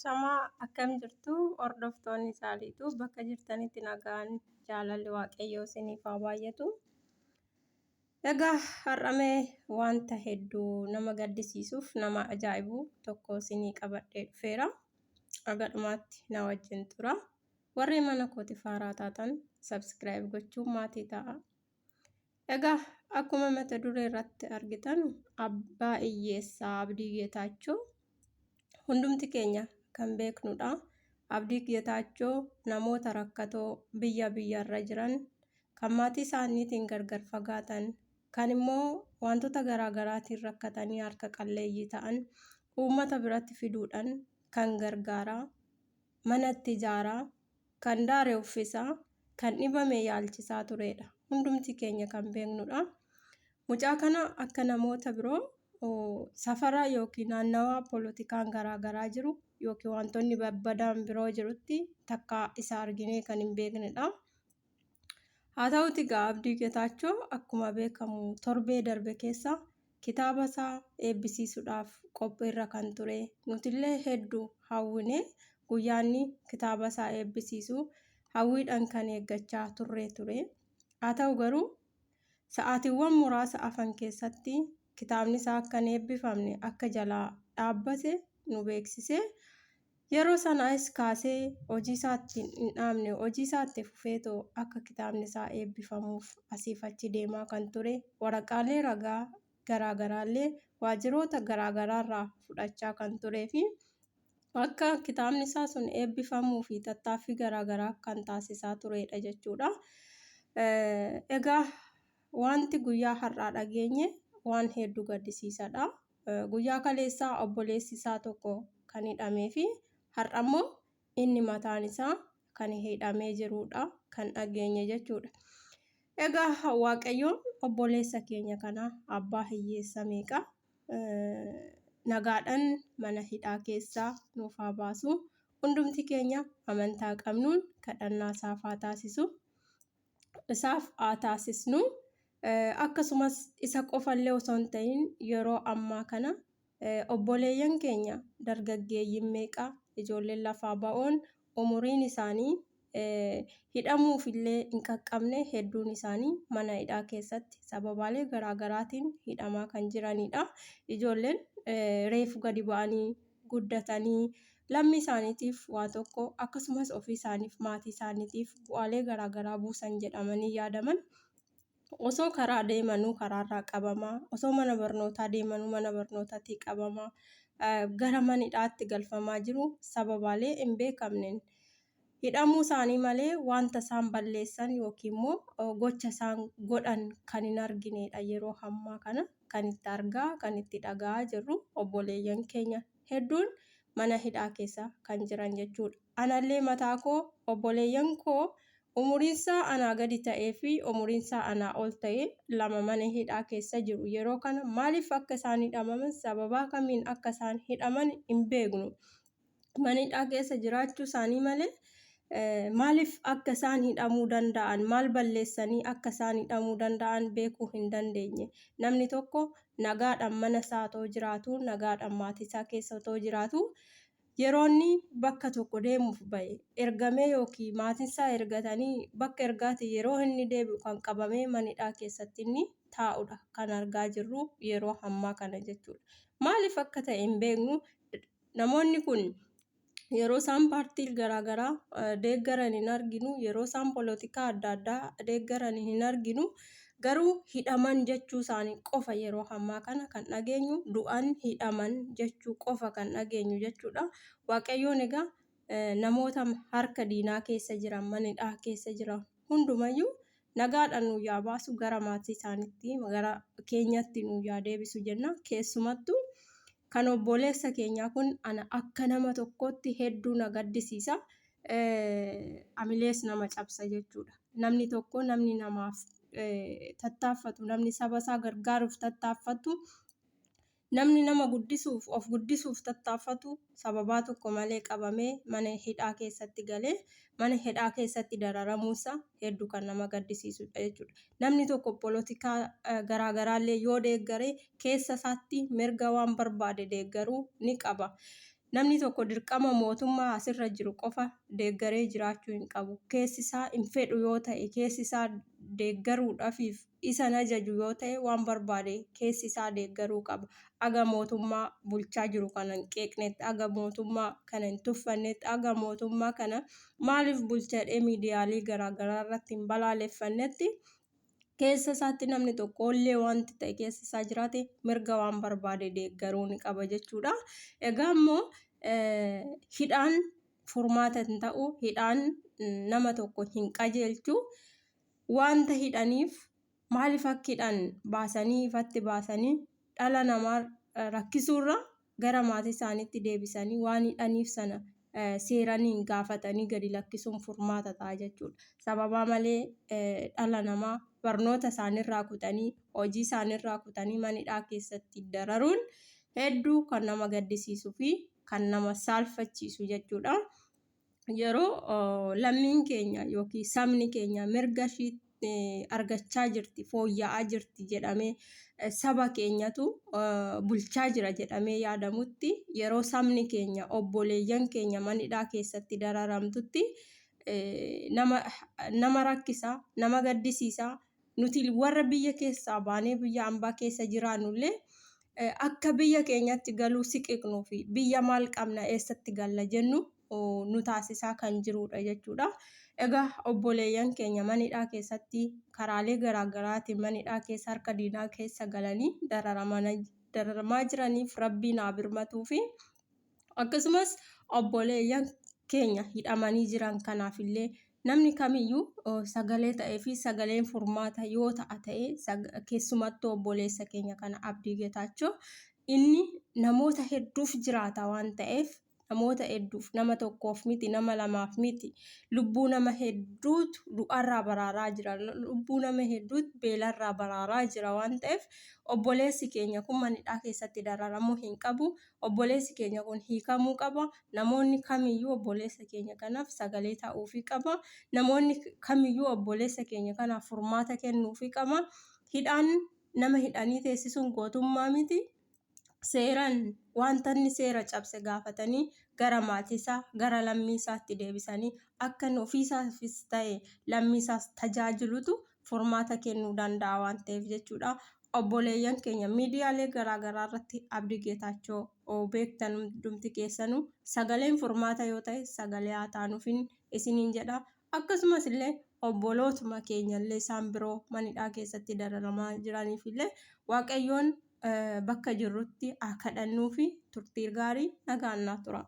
Ashamaa akkam jirtu hordoftoonni Caaliituu bakka jirtanitti nagaan jaalalli Waaqayyoo isiniif haa baay'atu. Egaa har'amee wanta hedduu nama gaddisiisuuf nama ajaa'ibu tokko isinii qabadhee dhufeera. Haga dhumaatti na wajjin tura. Warri mana kootiif haaraa taatan subscribe gochuun maatii ta'a. Egaa akkuma mata duree irratti argitan abbaa hiyyeessaa Abdii Geetaachoo hundumti keenya kan beeknudha. Abdii Geetaachoo namoota rakkatoo biyya biyyarra jiran kan maatii isaaniitiin gargar fagaatan kan immoo wantoota garaa garaatiin rakkatanii harka qalleeyyii ta'an uummata biratti fiduudhaan kan gargaaraa manatti ijaaraa kan daare uffisaa, kan dhibame yaalchisaa tureedha. Hundumti keenya kan beeknudha. Mucaa kana akka namoota biroo safara yookiin naannawaa polotikaan garaa garaa jiru yookiin wantoonni babbadaan biroo jirutti takka isa arginee kan hin beeknedha. Haa ta'uuti egaa Abdii Getaachoo akkuma beekamu torbee darbe keessa kitaaba isaa eebbisiisuudhaaf qophiirra kan ture nutillee hedduu hawwine guyyaanni kitaaba isaa eebbisiisu hawwiidhaan kan eeggachaa turree ture. Haa ta'u garuu sa'aatiiwwan muraasa hafan keessatti kitaabni isaa akka hin eebbifamne akka jalaa dhaabbate nu beeksise. Yeroo sanaas kaasee hojii isaatti hin dhaabne, hojii isaatti fufeetoo akka kitaabni isaa eebbifamuuf asiif achi deemaa kan ture, waraqaalee ragaa garaa garaallee waajjiroota garaa garaarraa fudhachaa kan turee fi akka kitaabni isaa sun eebbifamuu fi tattaaffii garaa garaa kan taasisaa turedha jechuudha. Egaa wanti guyyaa har'aa dhageenye waan hedduu gaddisiisadha. Guyyaa kaleessaa obboleessi isaa tokko kan hidhamee fi har'a immoo inni mataan isaa kan hidhamee jirudha kan dhageenye jechuudha. Egaa Waaqayyoon obboleessa keenya kana abbaa hiyyeessa meeqa nagaadhaan mana hidhaa keessaa nuuf haa baasu. Hundumti keenya amantaa qabnuun kadhannaa isaaf haa taasisu. Isaaf haa taasisnu. Akkasumas isa qofallee osoo hin ta'in yeroo ammaa kana obboleeyyan keenya dargaggeeyyiin meeqa ijoolleen lafaa ba'oon umuriin isaanii hidhamuufillee hin qaqqabne hedduun isaanii mana hidhaa keessatti sababaalee garaa garaatiin hidhamaa kan jiranidha. Ijoolleen reefu gadi ba'anii guddatanii lammii isaaniitiif waa tokko akkasumas ofii isaaniif maatii isaaniitiif bu'aalee garaa garaa buusan jedhamanii yaadaman osoo karaa deemanuu karaarraa qabamaa, osoo mana barnootaa deemanuu mana barnootaatii qabamaa, gara mana hidhaatti galfamaa jiru sababaalee hin beekamneen. Hidhamuu isaanii malee wanta isaan balleessan yookiin immoo gocha isaan godhan kan hin arginedha yeroo ammaa kana kan itti argaa kan itti dhaga'aa jirru obboleeyyan keenya hedduun mana hidhaa keessa kan jiran jechuudha. Anallee mataa koo obboleeyyan koo umuriinsaa anaa gadi ta'ee fi umuriinsaa anaa ol ta'e lama mana hidhaa keessa jiru. Yeroo kana maaliif akka isaan hidhamaman sababaa kamiin akka isaan hidhaman hin beeknu. Mana hidhaa keessa jiraachuu isaanii malee maaliif akka isaan hidhamuu danda'an maal balleessanii akka isaan hidhamuu danda'an beekuu hin dandeenye. Namni tokko nagaadhaan mana isaa otoo jiraatu nagaadhaan maatii isaa keessa otoo jiraatu yeroo inni bakka tokko deemuuf bahe ergamee yookiin maatiin isaa ergatanii bakka ergaati yeroo inni deebi'u kan qabamee mana hidhaa keessatti inni taa'udha kan argaa jirru yeroo ammaa kana jechuudha. Maaliif akka ta'e hin beeknu. Namoonni kun yeroo isaan paartii garaa garaa deeggaran hin arginu, yeroo isaan polotikaa adda addaa deeggaran hin arginu. Garuu hidhaman jechuu isaanii qofa yeroo ammaa kana kan dhageenyu, du'an hidhaman jechuu qofa kan dhageenyu jechuudha. Waaqayyoon egaa namoota harka diinaa keessa jiran, mana hidhaa keessa jiran hundumayyuu nagaadhaan nu yaa baasu, gara maatii isaaniitti gara keenyatti nu yaa deebisu jenna. Keessumattuu kan obboleessa keenyaa kun ana akka nama tokkootti hedduu na gaddisiisa. Amilees nama cabsa jechuudha. Namni tokko namni namaaf tattaaffatu, namni saba isaa gargaaruuf tattaaffatu, namni nama guddisuuf of guddisuuf tattaaffatu sababaa tokko malee qabamee mana hidhaa keessatti galee mana hidhaa keessatti dararamuunsa hedduu kan nama gaddisiisudha jechuudha. Namni tokko polotikaa garaa garaallee yoo deeggare keessa isaatti mirga waan barbaade deeggaruu ni qaba. Namni tokko dirqama mootummaa asirra jiru qofa deeggaree jiraachuu hin qabu. Keessi isaa hin fedhu yoo ta'e, keessi isaa deeggaruudhafiif isa hin ajaju yoo ta'e waan barbaade keessi isaa deeggaruu qaba. Aga mootummaa bulchaa jiru kana hin qeeqnetti, aga mootummaa kana hin tuffannetti, aga mootummaa kana maaliif bulcha jedhee miidiyaalee garaagaraa irratti hin balaaleffannetti keessa isaatti namni tokko illee wanti ta'e keessa isaa jiraate mirga waan barbaade deeggaruu ni qaba jechuudha. Egaa immoo hidhaan furmaata hin ta'u, hidhaan nama tokko hin qajeelchu. Wanta hidhaniif maaliif akka hidhan baasanii ifatti baasanii dhala namaa rakkisuurra gara maatii isaaniitti deebisanii waan hidhaniif sana seeraniin gaafatanii gadi lakkisuun furmaata ta'a jechuudha. Sababaa malee dhala namaa barnoota isaaniirraa kutanii, hojii isaaniirraa kutanii mana hidhaa keessatti dararuun hedduu kan nama gaddisiisuu fi kan nama saalfachiisu jechuudha. Yeroo lammiin keenya yookiin sabni keenya mirga ishii argachaa jirti, fooyya'aa jirti jedhamee saba keenyatu bulchaa jira jedhamee yaadamutti, yeroo sabni keenya obboleeyyan keenya mana hidhaa keessatti dararamtutti nama nama rakkisa, nama gaddisiisa. Nuti warra biyya keessaa baanee biyya ambaa keessa jiraannullee akka biyya keenyatti galuu siqiqnuu fi biyya maal qabna eessatti galla jennu nu taasisaa kan jirudha jechuudha. Egaa obboleeyyan keenya mana hidhaa keessatti karaalee garaagaraatiin mana hidhaa keessa harka diinaa keessa galanii dararamaa jiraniif Rabbiin haa birmatuu fi akkasumas obboleeyyan keenya hidhamanii jiran kanaaf illee namni kamiyyuu sagalee ta'ee fi sagaleen furmaata yoo ta'a ta'e keessumattuu obboleessa keenya kana Abdii Getaachoo inni namoota hedduuf jiraata waan ta'eef namoota hedduuf, nama tokkoof miti, nama lamaaf miti, lubbuu nama hedduutu du'arraa baraaraa jira, lubbuu nama hedduutu beelarraa baraaraa jira waan ta'eef obboleessi keenya kun mana hidhaa keessatti dararamuu hin qabu. Obboleessi keenya kun hiikamuu qaba. Namoonni kamiyyuu obboleessa keenya kanaaf sagalee ta'uufii qaba. Namoonni kamiyyuu obboleessa keenya kanaaf furmaata kennuufii qaba. Hidhaan nama hidhanii teessisuun gootummaa miti. Seeraan wanta inni seera cabse gaafatanii gara maatiisaa, gara lammii isaatti deebisanii akka inni ofiisaafis ta'e lammii isaas tajaajilutu furmaata kennuu danda'a waan ta'eef jechuudha. Obboleeyyan keenya miidiyaalee garaa garaa irratti Abdii Geetaachoo beektan hundumti keessanuu sagaleen furmaata yoo ta'e sagalee haa taanuufin isiniin jedha. Akkasumas illee obbolootuma keenya illee isaan biroo mana hidhaa keessatti dararamaa jiraniif illee Waaqayyoon bakka jirrutti haa kadhannuufi. Turtii gaarii, nagaan naa tura.